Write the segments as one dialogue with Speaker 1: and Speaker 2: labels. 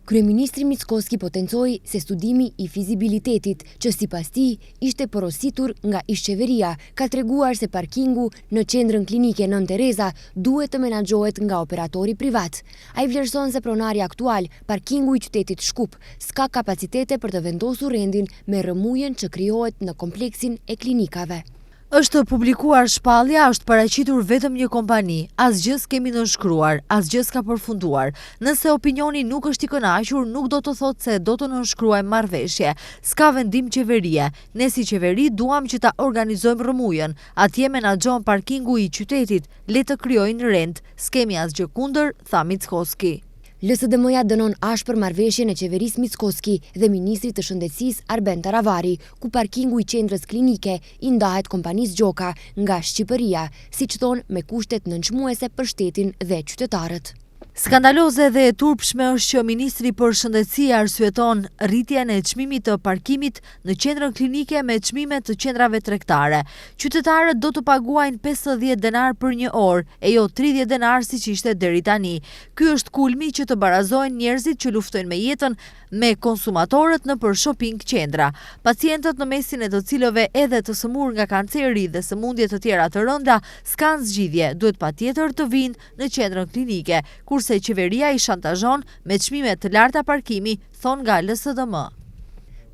Speaker 1: Kryeministri Mickoski potencoi se studimi i fizibilitetit, që sipas tij ishte porositur nga ish-qeveria, ka treguar se parkingu në Qendrën Klinike Nënë Tereza duhet të menaxhohet nga operatori privat. Ai vlerëson se pronari aktual, parkingu i qytetit Shkup, s'ka kapacitete për të vendosur rendin me rrëmujën që krijohet në kompleksin e klinikave.
Speaker 2: Është publikuar shpallja, është paraqitur vetëm një kompani, asgjë s'kemi nënshkruar, asgjë s'ka përfunduar. Nëse opinioni nuk është i kënaqur, nuk do të thotë se do të nënshkruajmë marrëveshje. S'ka vendim qeverie. Ne si qeveri duam që ta organizojmë rrëmujën. Atje menaxhon parkingu i qytetit, le të krijojnë rend. S'kemi asgjë kundër, tha Mickoski.
Speaker 1: LSDM-ja dënon ashpër marrëveshjen e qeverisë Mickoski dhe ministrit të Shëndetësisë Arben Taravari, ku parkingu i qendrës klinike i ndahet kompanisë Gjoka nga Shqipëria, siç thonë me kushtet nënçmuese për shtetin dhe qytetarët.
Speaker 2: Skandaloze dhe e turpshme është që ministri për Shëndetësi arsyeton rritjen e çmimit të parkimit në qendrën klinike me çmime të qendrave tregtare. Qytetarët do të paguajnë 50 denarë për një orë, e jo 30 denarë siç ishte deri tani. Ky është kulmi që të barazohen njerëzit që luftojnë me jetën me konsumatorët nëpër shopping qendra. Pacientët në mesin e të cilëve edhe të sëmurë nga kanceri dhe sëmundje të tjera të rënda s'kanë zgjidhje, duhet patjetër të vijnë në qendrën klinike, kurse qeveria i shantazhon me çmime të larta parkimi, thonë nga LSDM.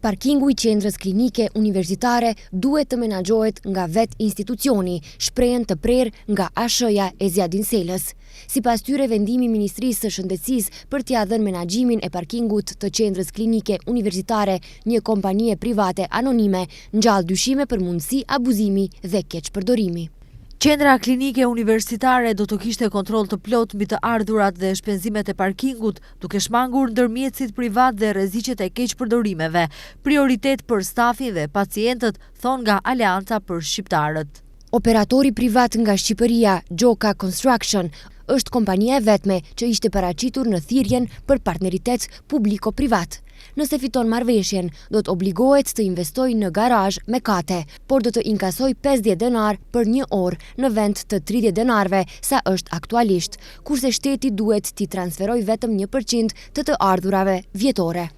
Speaker 1: Parkingu i qendrës klinike universitare duhet të menaxhohet nga vetë institucioni, shprehen të prerë nga ASH-ja e Ziadin Selës. Sipas tyre, vendimi i Ministrisë së Shëndetësisë për t'ia dhënë menaxhimin e parkingut të qendrës klinike universitare një kompanie private anonime ngjall dyshime për mundësi abuzimi dhe keqpërdorimi.
Speaker 2: Qendra klinike universitare do të kishte kontroll të plotë mbi të ardhurat dhe shpenzimet e parkingut, duke shmangur ndërmjetësit privat dhe rreziqet e keqpërdorimeve. Prioritet për stafin dhe pacientët, thonë nga Aleanca për Shqiptarët.
Speaker 1: Operatori privat nga Shqipëria, Gjoka Construction, është kompania e vetme që ishte paraqitur në thirrjen për partneritet publiko-privat. Nëse fiton marrëveshjen, do të obligohet të investojë në garazh me kate, por do të inkasojë 50 denarë për një orë në vend të 30 denarëve sa është aktualisht, kurse shteti duhet t'i transferojë vetëm 1% të të ardhurave vjetore.